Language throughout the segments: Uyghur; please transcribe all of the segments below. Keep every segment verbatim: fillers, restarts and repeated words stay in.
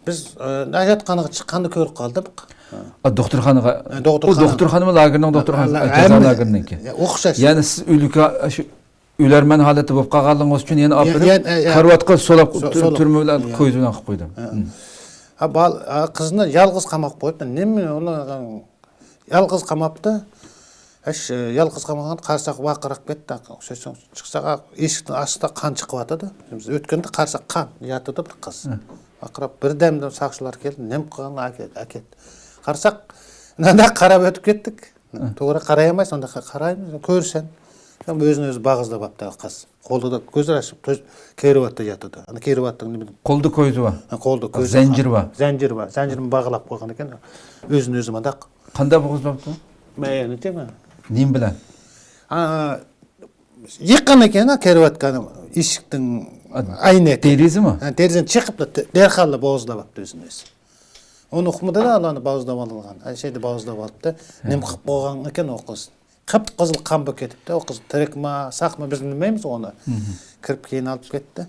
بىز ئە، ھاجەتخانىغا چىققاندا كۆرۈپ قالدۇق. ئا، دوختۇرخانىغا. ئە، دوختۇرخانا. ئۇ دوختۇرخانىمۇ لاگېرنىڭ دوختۇرخانىسى، ھە، جازا ھەممە- لاگېرىنىڭكى. يا، ئوخشاش. يەنى سىز ئۆلۈك شۇ ئۆلەرمەن ھالەتتە بولۇپ قالغانلىقىڭىز ئۈچۈن يەنە ئاپىرىپ، يەنە، يەنە. كارىۋاتقا سولاپ، سو- تۈر- سولاپ. تۈرمە بىلەن يا. قويۇپ قويدۇم. ھە. ھا، بال-، ھا، قىزنى يالغۇز قاماپ قويۇپتۇ. نېمە ئۇنى يالغۇز قاماپتۇ. ھەش، يالغۇز قامىغان قارىساق ۋارقىراپ كەتتى. شۇ چىقساق ئېشىكتىن ئاچساق قان چىقىۋاتىدۇ. بىز ئۆتكەندە قارىساق قان ياتىدۇ بىر قىز. ھە. ۋارقىراپ بىردەمدىن ساقچىلار كەلدى. نېمە قىلغانلار ئەكەت، ئەكەت. قارىساق، مۇنداق قاراپ ئۆتۈپ كەتتۇق. توغرا قارايالمايسەن، ئۇنداق قارايمىز، كۆرسەن. ئۆزىنى ئۆزى باغزىلاپ ئاپتۇ قىز. قولىدا كۆزى ئاچىق، كۆز كېرىۋاتتا ياتىدۇ. ئانا كېرىۋاتتا نېمە؟ قولدا كۆزى بار. ھە، قولدا كۆزى. زەنجىر بار. زەنجىر بار. زەنجىرنى باغلاپ قويغان ئىكەن. ئۆزىنى ئۆزى مۇنداق. قانداق باغزىلاپتۇ؟ مەن يەنە دېمە. نېمە بىلەن؟ ھا، يېقىن ئىكەن، ھا، كېرىۋاتقان ئىشىكنىڭ ئەينەك. دېرىزىمۇ؟ ھە، دېرىزىنى چېقىپلا، دەرھاللا باغزىلاپتۇ ئۆزىنى ئۆزى. ئۇنى ئۇقمىدى-دە، ئۇلارنى باغزىلاپ ئالغان. ئەشەدە باغزىلاپ ئالدى. نېمە قىلىپ قويغان ئىكەن ئۇ قىز؟ قىپقىزىل قان بولۇپ كېتىپتۇ. ئۇ قىز تىرىكما، ساقما، بىز بىلمەيمىز ئۇنى. كىرىپ كېيىن ئالىپ كەتتى.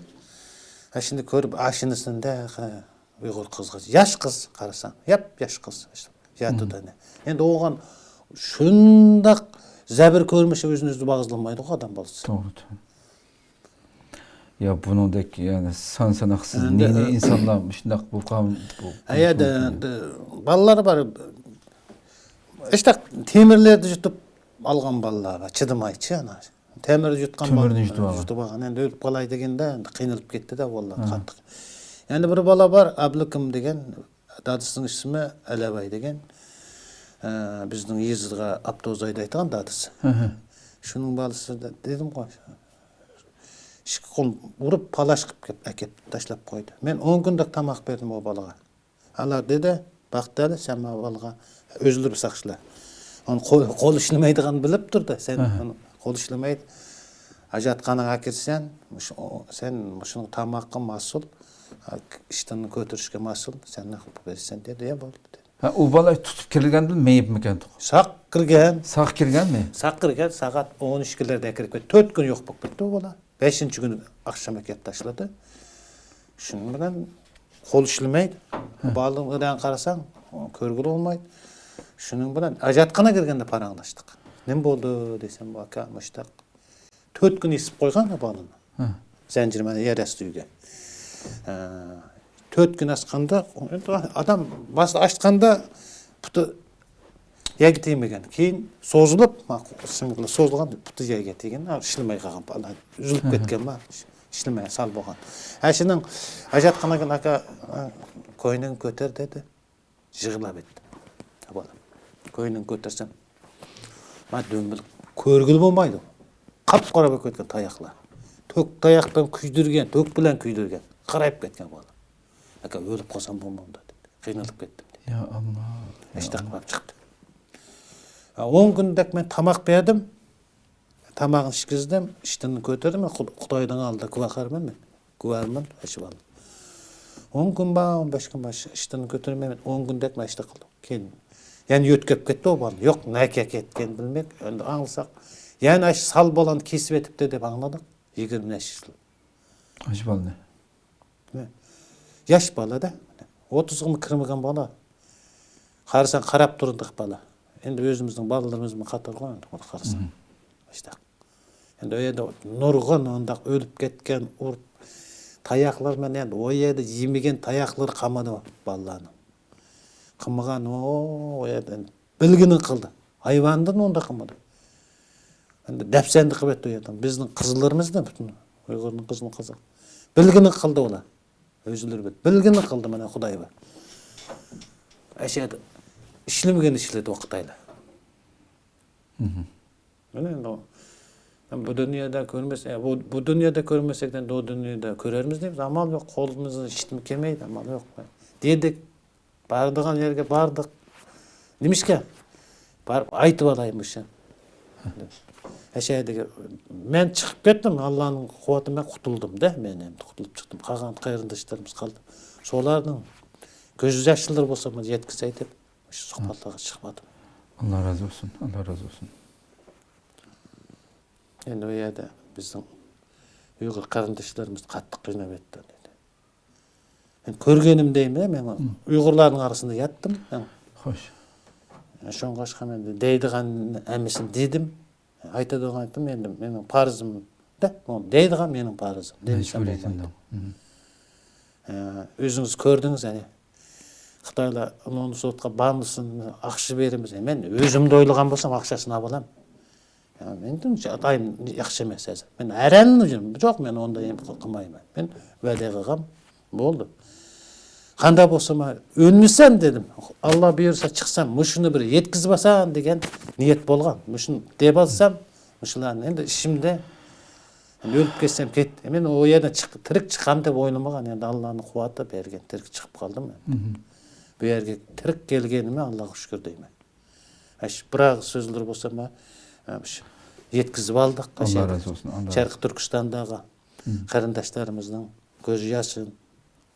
ئاشۇنى كۆرۈپ، ئاشۇنىسىنى-دە، ئۇيغۇر قىزغا. ياش قىز قارىساڭ، ياپ-ياش قىز. ياتىدۇ ئەنە. ئەمدى ئوغان شۇنداق زەبىر كۆرمىسە ئۆزىنى ئۆزى باغزىلىمايدىغۇ ئادەم بالىسى. توغرا، توغرا. يا بۇنىڭدەك يەنى سان ساناقسىز نى نى ئىنسانلار مۇشۇنداق بولۇپ قالغان. ئەيەدە بالىلار بار. ئىشتاق تېمىرلەردە يۇتۇپ ئالغان بالىلار بار. چىدىمايچى ئانا. تېمىر يۇتقان تۆمۈرنى يۇتۇپ ئالغان. يۇتۇپ ئالغان. ئەمدى ئۆلۈپ قالاي دېگەندە قىينىلىپ كەتتى-دە بالىلار قاتتىق. يەنە بىر بالا بار، ئابلىكىم دېگەن، دادىسىنىڭ ئىسمى ئەلەباي دېگەن. ئە، بىزنىڭ يېزىغا ئاپتوبۇس ھەيدەيدىغان دادىسى. شۇنىڭ بالىسى دېدىمغۇ، ئىككى قول ئۇرۇپ پالاش قىلىپ كەپ-، ئەكەپ تاشلاپ قويدى. مەن ئون كۈندەك تاماق بەردىم ئۇ بالىغا. ئالا دېدى، باقتى ئەلى، سەن ماۋۇ بالىغا ئۆزلىرى ساقچىلار. ئۇنى قول، قول ئىشلىمەيدىغاننى بىلىپ تۇردى. سەن ئۇنى قول ئىشلىمەيدۇ. ھاجەتخانىغا كىرسەن، مۇشۇ، سەن مۇشۇنىڭ تاماققا مەسئۇل، ئىشتىنىنى كۆتۈرۈشكە مەسئۇل، سەن نېمە قىلىپ بېرىسەن دېدى. يا بولدى دېدى. ھە، ئۇ بالا تۇتۇپ كىرگەندىلا مېيىپمىكەن؟ ساق كىرگەن. ساق كىرگەنمۇ؟ ساق كىرگەن، سائەت ئون ئىككىلەردە كىرىپ كەتتى. تۆت كۈن يوق بولۇپ كەتتى ئۇ بالا. بەشىنچى كۈنى ئاخشام ئەكەپ تاشلىدى. شۇنىڭ بىلەن قول ئىشلىمەيدۇ. بالىنىڭ ئۆلۈشىگە قارىساڭ، كۆرگىلى بولمايدۇ. شۇنىڭ بىلەن ھاجەتخانىغا كىرگەندە پاراڭلاشتۇق. نېمە بولدى دېسەم، بۇ ئاكا مۇشتاق. تۆت كۈن ئېسىپ قويغان بالىنى. زەنجىر مانا يەر ئاستى ئۆيگە. ھە، تۆت كۈن ئاسقاندا، ئادەم باستا ئاچقاندا پۇتى يەرگە تېگمىگەن. كېيىن سوزۇلۇپ، سىڭىرلار سوزۇلغان، پۇتى يەرگە تېگىگەن، ئىشلىمەي قالغان بالىلار. ئۈزۈلۈپ كەتكەن بار، ئىشلىمەي سال بولغان. ھە، شۇنىڭ ھاجەتخانىغا كىرگەن ئاكا، كوينىڭنى كۆتەر دېدى. يىغلاپ كەتتى. بالام، كوينىڭنى كۆتۈرسەم، ما دۈمبىل كۆرگىلى بولمايدۇ. قاپقارا بولۇپ كەتكەن تاياقلار. تۆك تاياقتىن كۆيدۈرگەن، تۆك بىلەن كۆيدۈرگەن. قارايىپ كەتكەن بالام. ئاكا، ئۆلۈپ قالسام بولمامدۇ دېدى. قىينىلىپ كەتتىم دېدى. يا ئاللا. ئىشتاق بولۇپ چىقتى. ھە، ئون كۈندەك مەن تاماق بەردىم. تاماقنى ئىچكۈزدۈم، ئىشتىنىنى كۆتۈردۈم. خۇد-، خۇداينىڭ ئالدىدا گۇۋاھكارمەن مەن. گۇۋاھمەن، ئاشۇ بالا. ئون كۈن بار، ئون بەش كۈن بار، ئىشتىنىنى كۆتۈرمەيمەن. ئون كۈندەك مەن ئىشتە قىلدىم. كېيىن يەنە يۆتكەپ كەتتى ئۇ بالا. يوق، نەگە كەتكەن بىلمەي، ئەمدى ئاڭلىساق، يەنە ئاشۇ سال بالىنى كېسىپ ئېتىپتۇ دەپ ئاڭلىدۇق. يىگىرمە بەش يىل. ئاشۇ بالىنى. ياش بالا-دە. ئوتتۇزغىمۇ كىرمىگەن بالا. قارىساڭ، قاراپ تۇرىدىغان بالا. ئەمدى ئۆزىمىزنىڭ بالىلىرىمىزمۇ قاتارغۇ، ئەمدى ئۇنى قارىساڭ. ئىشتاق. ئەمدى ئۇ يەردە نۇرغۇن ئۇنداق ئۆلۈپ كەتكەن، ئۇرۇپ، تاياقلار مەن ئەمدى ئۇ يەردە يېمىگەن تاياقلىرى قالمىدى بالىلارنىڭ. قىلمىغان، ئۇ يەردە بىلگىنىنى قىلدى. ھايۋاندىن ئۇنداق قىلمىدى. ئەمدى دەپسەندە قىلىۋەتتى ئۇ يەردە. بىزنىڭ قىزلىرىمىزدىن پۈتۈن ئۇيغۇرنىڭ قىزىنى قىزى. بىلگىنىنى قىلدى ئۇلار. ئۆزلىرى بىل-، بىلگىنىنى قىلدى، مانا خۇداي بار. ئەشەدە ئىشلىمىگەن ئىشلىدى ۋاقىت ئايلا. مانا ئەمدى ئۇ، بۇ دۇنيادا كۆرمىسە، بۇ، بۇ دۇنيادا كۆرمىسەك، ئەمدى ئۇ دۇنيادا كۆرەرمىز دەيمىز. ئامال يوق، قولىمىزدىن ھېچنېمە كەلمەيدۇ، ئامال يوق. دېدۇق، بارىدىغان يەرگە باردۇق. نېمىشقا؟ بارىپ ئېيتىپ ئالاي مۇشۇ. ئەشەدىكى، مەن چىقىپ كەتتىم، ئاللانىڭ قۇۋۋىتى بىلەن قۇتۇلدۇم-دە، مەن ئەمدى قۇتۇلۇپ چىقتىم. قالغان قېرىنداشلىرىمىز قالدى. شۇلارنىڭ كۆز ياشلىرى بولسا مانا يەتكۈزەي دەپ، مۇشۇ سوقماقلارغا چىقىپ باراتتىم. ئاللا رازى بولسۇن، ئاللا رازى بولسۇن. ئەمدى ئۇ يەردە بىزنىڭ ئۇيغۇر قېرىنداشلىرىمىز قاتتىق قىيناۋېتىپتۇ دېدى. كۆرگىنىم دەيمەن، مەن ئۇيغۇرلارنىڭ ئارىسىدا ياتتىم. مەن خوش. شۇڭلاشقا مەن دەيدىغان ھەممىسىنى دېدىم. ئېيتىدىغان ئېيتتىم، ئەمدى مېنىڭ پارىزىم دە، دەيدىغان مېنىڭ پارىزىم. دېمىسەم بولمايدۇ. ئە، ئۆزىڭىز كۆردىڭىز، يەنى خىتايلار ئۇنى سوتقا بارمىسۇن، ئاقچا بېرىمىز. مەن ئۆزۈمدە ئويلىغان بولسام، ئاقچىسىنى ئالىمەن. يا، مەن ئاتايىم ياخشى ئەمەس ھازىر. مەن ھەرەننى يوق، مەن ئۇنداق يەم قىلمايمەن. مەن ۋەدە قىلغان بولدى. قانداق بولسا، ئۆلمىسەم دېدىم. ئاللا بۇيرۇسا چىقسام، مۇشۇنى بىر يەتكۈزۈپ ئالسام دېگەن نىيەت بولغان. مۇشۇنى دەپ ئالسام، مۇشۇلارنى ئەمدى ئىچىمدە ئۆلۈپ كەتسەم كەتتى. مەن ئۇ يەردىن چىق-، تىرىك چىقام دەپ ئويلىمىغان. ئەمدى ئاللانىڭ قۇۋۋىتى بەرگەن، تىرىك چىقىپ قالدىم مەن. بۇ يەرگە تىرىك كەلگىنىمە ئاللاغا شۈكۈر دەيمەن. ئەش، بىراق سۆزلىرى بولسا، ما-، ئە، شۇ يەتكۈزۈپ ئالدۇق. ئاللا ئەشەدە، رازى بولسۇن، ئاللا رازى شەرقىي تۈركىستانداغا قېرىنداشلىرىمىزنىڭ كۆزى ياشىن،